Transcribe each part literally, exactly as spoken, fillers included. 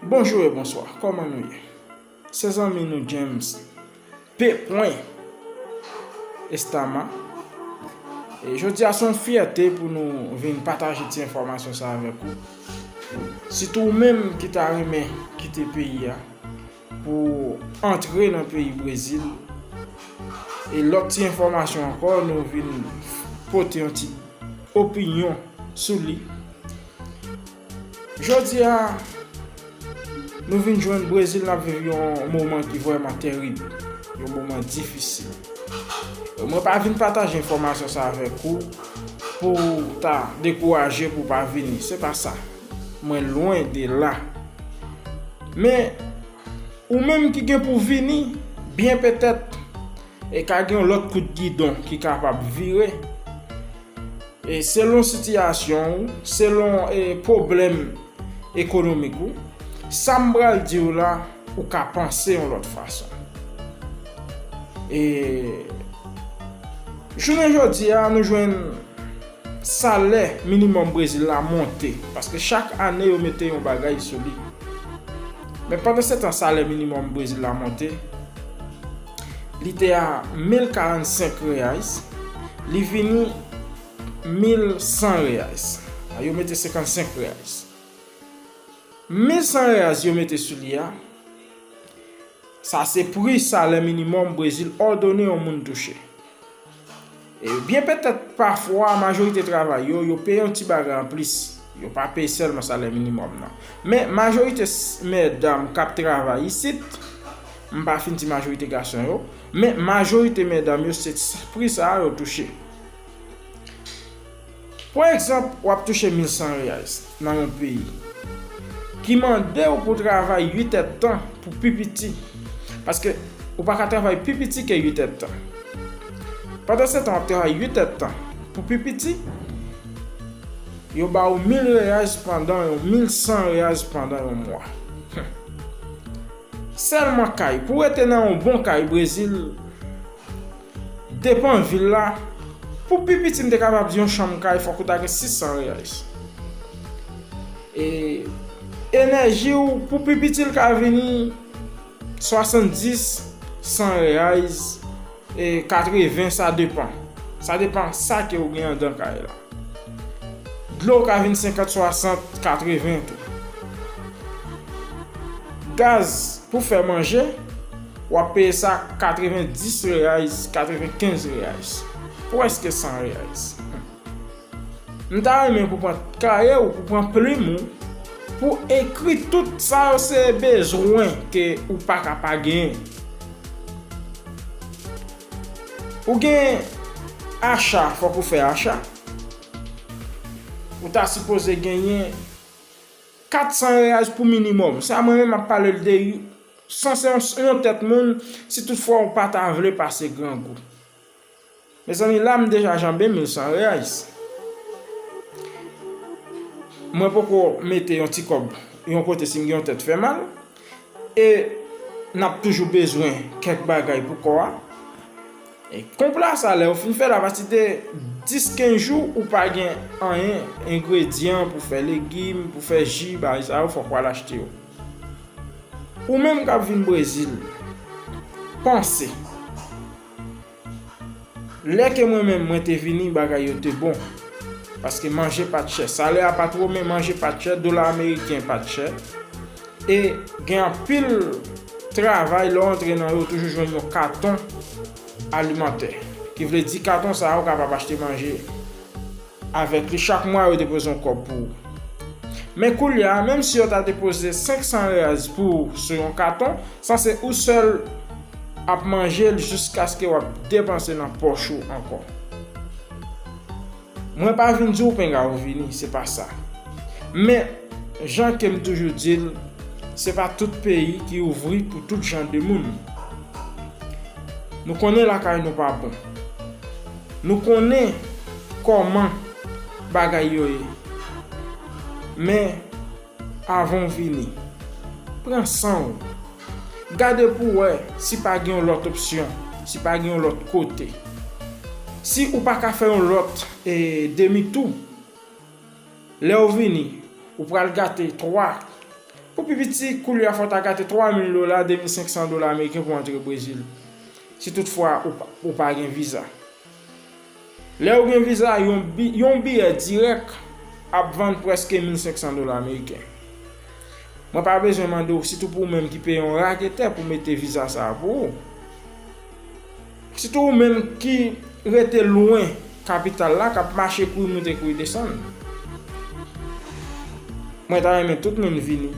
Bonjou e bonswa, kòman nou ye? Se zanmi nou James P. Estama. E jodi a se yon fyète pou nou vin pataje ti enfòmasyon sa avèk ou. Sitou ou menm ki ta renmen kite peyi a pou antre nan peyi Brezil. E lòt ti enfòmasyon ankò, nou vin pote yon ti opinyon sou li. Jodi a, nou vin jwenn Brezil, n ap viv yon moman ki vrèman terib, yon moman difisil. Mwen pa vin pataje enfòmasyon sa avèk ou pou w ta dekouraje pou w pa vini. Se pa sa. Mwen lwen de la. Men, ou menm ki gen pou vini, byen petèt, e ka gen yon lòt kout gidon ki kapab vire. E selon sitiyasyon ou, selon, e, pwoblèm ekonomik ou, sa m pral di w la, ou ka panse yon lòt fason. E jounen jodi a, nou jwenn salè minimòm Brezil la monte, paske chak ane yo mete yon bagay sou li. Men pandan se tan, salè minimòm Brezil la monte, li te a mil karannsenk reais, li vini mil san reais. Yo mete senkannsenk reais. Mil san reais yo mete sou li a, sa se pri salè minimòm Brezil òdone yon moun touche. E byen petèt pafwa majorite travay yo, yo peye yon ti bagay anplis. Yo pa peye sèlman salè minimòm nan. Men majorite s-, medam k ap travay isit, m pa fin di majorite gason yo, men majorite medam yo se s-, pri sa a yo touche. Pran egzanp, w ap touche mil san reais nan yon peyi ki mande w pou w travay uit èdtan pou pi piti. Paske ou pa ka travay pi piti ke uit èdtan. Pandan se tan, w ap travay uit èdtan pou pi piti, yo ba w mil reais pandan yon, mil san reais pandan yon mwa. Sèlman kay, pou w rete nan yon bon kay Brezil, depan vil la, pou pi piti, m te kapab di yon chanm kay, fòk ou ta gen sis san reais. E enèji w, pou pi piti, l ka vini swasanndis, san reais, e katreven, sa depann. Sa depann sa ke ou gen anndan kay la. Dlo ka vin senkant, swasant, katreven tou. Gaz pou fè manje, w ap peye sa katrevendis reais, katrevenkenz reais. Prèske san reais. M ta renmen pou pran kaye w, pou pran plim ou, pou ekri tout sa yo se bezwen ke ou pa ka pa genyen. Ou gen acha, fòk ou fè acha. Ou ta sipoze genyen kat san reais pou minimòm. Sa mwen menm m ap pale l de san se yon, yon tèt moun, si toutfwa ou pa ta vle pase grangou. Mezanmi, la m deja janbe mil san reais. Mwen poko mete yon ti kòb yon kote si m gen yon tèt fè mal. E n ap toujou bezwen kèk bagay pou kò a. E konpla sa, lè yo fin fè l, apati de dis kenz jou, ou pa gen anyen, engredyan pou fè legim, pou fè ji, bagay sa yo, fòk w al achte yo. Ou menm k ap vin Brezil, panse. Lè ke mwen menm, mwen te vini, bagay yo te bon. Paske manje pa t chè. Salè a pa t wo, men manje pa t chè, dola ameriken pa t chè. E gen anpil travay, lè w antre nan yo, ou toujou jwenn yon katon alimantè. Ki vle di, katon sa a, ou kapab achte manje avèk li. Chak mwa, yo depoze yon kòb pou ou. Men koulye a, menm si yo ta depoze senk san reais pou ou sou yon katon, sanse ou sèl ap manje l jiskaske w ap depanse nan pòch ou ankò. Mwen pa vin di w penga ou vini, se pa sa. Men, jan ke m toujou di l, se pa tout peyi ki ouvri pou tout jan de moun. Nou konnen lakay nou pa bon. Nou konnen kòman bagay yo ye. Men, avan w vini, pran san w. Gade pou w wè si pa gen yon lòt opsyon, si pa gen yon lòt kote. Si ou pa ka fè yon lòt, e, demi tou, lè w vini, Ou pral gate twa. Pou pi piti, koulye a fò w ta gate twa mil dola, de mil senk san dola ameriken pou antre Brezil. Si toutfwa ou pa, ou pa gen viza. Lè ou gen viza, yon bi-, yon biyè dirèk ap vann prèske mil senk san dola ameriken. Mwen pa bezwen mande w, sitou pou ou menm ki peye yon raketè pou mete viza sa a pou ou. Sitou ou menm ki rete lwen kapital la, k ap mache kouri moute kouri desann. Mwen ta renmen tout moun vini.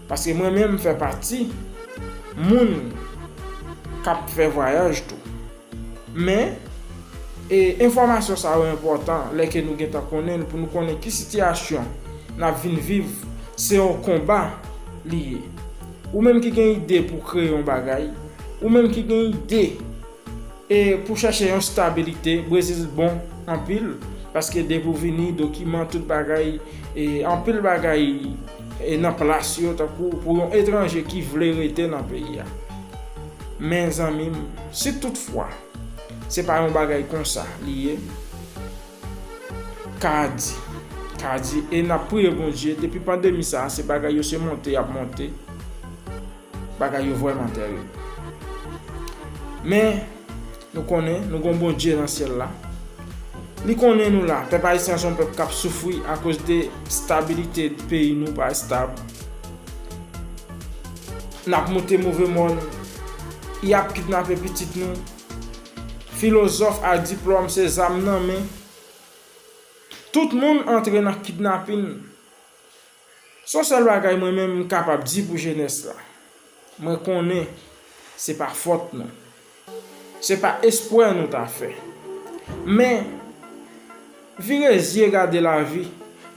Paske mwen menm m fè pati moun k ap fè vwayaj tou. Men, e, enfòmasyon sa yo enpòtan lè ke nou gentan konnen l, pou nou konnen ki sitiyasyon n ap vin viv, se yon konba li ye. Ou menm ki gen ide pou kreye yon bagay, ou menm ki gen ide, e, pou chèche yon stabilite, Brezil bon anpil, paske depi w vini, dokiman, tout bagay, e, anpil bagay, e, nan plas yo, tankou pou yon etranje ki vle rete nan peyi a. Men zanmi m, si toutfwa se pa yon bagay konsa li ye, ka di, ka di, e n ap priye Bondye, depi pandemi sa a, se bagay yo se monte y ap monte, bagay yo vrèman terib. Men, nou konnen, nou gon Bondye nan syèl la. Li konnen nou la, pèp ayisyen an se yon pèp k ap soufri akoz de stabilite peyi nou pa estab. N ap moute move mòn, y ap kidnape pitit nou. Filozòf a diplòm se zam nan men. Tout moun antre nan kidnapin. Se yon sèl bagay mwen menm m kapab di pou jenès la. Mwen konnen se pa fòt nou. Se pa espwè nou ta fè. Men, vire zye gade lavi,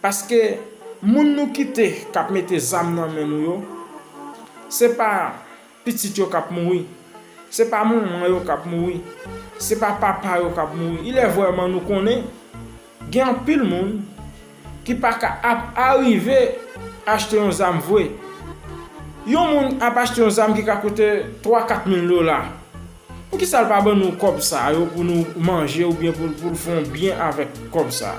paske moun nou kite k ap mete zam nan men nou yo, se pa pitit yo k ap mouri, se pa manman yo k ap mouri, se pa papa yo k ap mouri. Ilè vrèman nou konnen, gen anpil moun ki pa ka ap arive achte yon zam vre. Yon moun ap achte yon zam ki ka koute twa kat mil dola. Poukisa l pa ban nou kòb sa yo pou nou manje oubyen pou, pou l fè yon byen avèk kòb sa?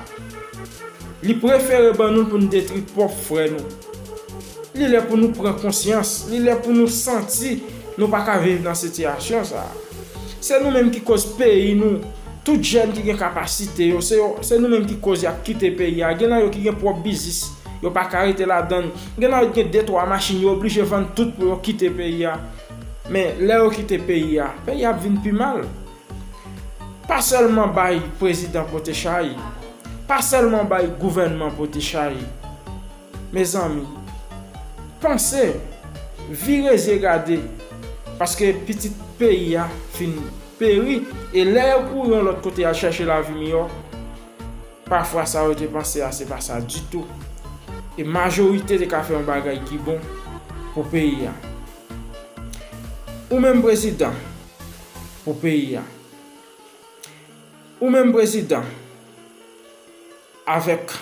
Li prefere ban nou l pou n detwi pwòp frè nou. Li lè pou nou pran konsyans, li lè pou nou santi nou pa ka viv nan sitiyasyon sa a. Se nou menm ki koz peyi nou, tout jèn ki gen kapasite yo, se yo, se nou menm ki koz y ap kite peyi a. Gen nan yo ki gen pwòp biznis, yo pa ka rete ladan l. Gen nan yo ki gen de twa machin, yo oblije vann tout pou yo kite peyi a. Men, lè yo kite peyi a, peyi a ap vin pi mal. Pa sèlman bay prezidan pote chay, pa sèlman bay gouvènman pote chay. Mezanmi, panse, vire zye gade, paske pitit peyi a fin peri, e lè yo kouri yon lòt kote al chèche lavi miyò, pafwa sa yo te panse a se pa sa ditou. E majorite te ka fè yon bagay ki bon pou peyi a. Ou menm prezidan pou peyi a. Ou menm prezidan, avèk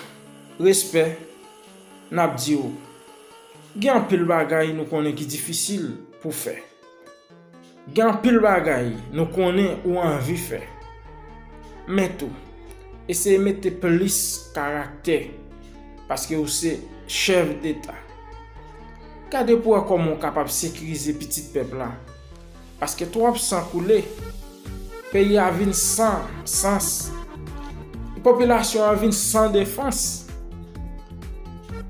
respè, n ap di w, gen anpil bagay nou konnen ki difisil pou fè. Gen anpil bagay nou konnen ou anvi fè. Men tou, eseye mete plis karaktè, paske ou se chèf deta. Gade pou wè kòman w kapab sekirize pitit pèp la. Paske twòp san koule, peyi a vin san sans, popilasyon an vin san defans.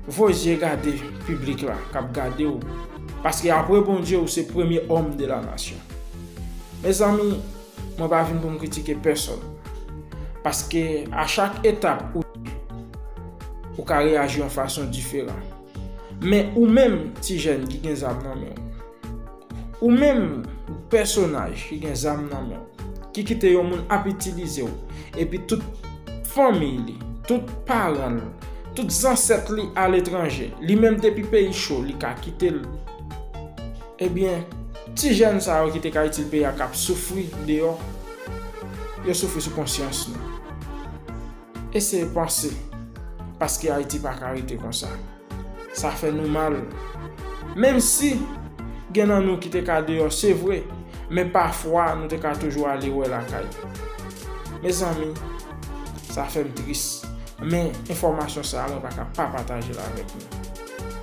Voye zye gade piblik la k ap gade w, paske apre Bondye, ou se premye homme de la nation. Mezanmi, mwen pa vin pou m kritike pèsonn, paske a chak etap ou, ou ka reyaji yon fason diferan. Men ou menm, ti jèn ki gen zam nan men w, ou menm, pèsonaj ki gen zam nan men w, ki kite yon moun ap itilize w, epi tout fanmi li, tout paran l, tout zansèt li aletranje, li menm depi peyi cho, li ka kite l. Ebyen, ti jèn sa yo ki te ka itil peyi a k ap soufri deyò, yo soufri sou konsyans nou. Eseye panse, paske Ayiti pa ka rete konsa. Sa fè nou mal. Menm si gen nan nou ki te ka deyò, se vre, men pafwa nou te ka toujou ale wè lakay. Mezanmi, sa fè m tris. Men enfòmasyon sa a, mwen pa ka pa pataje l avèk nou.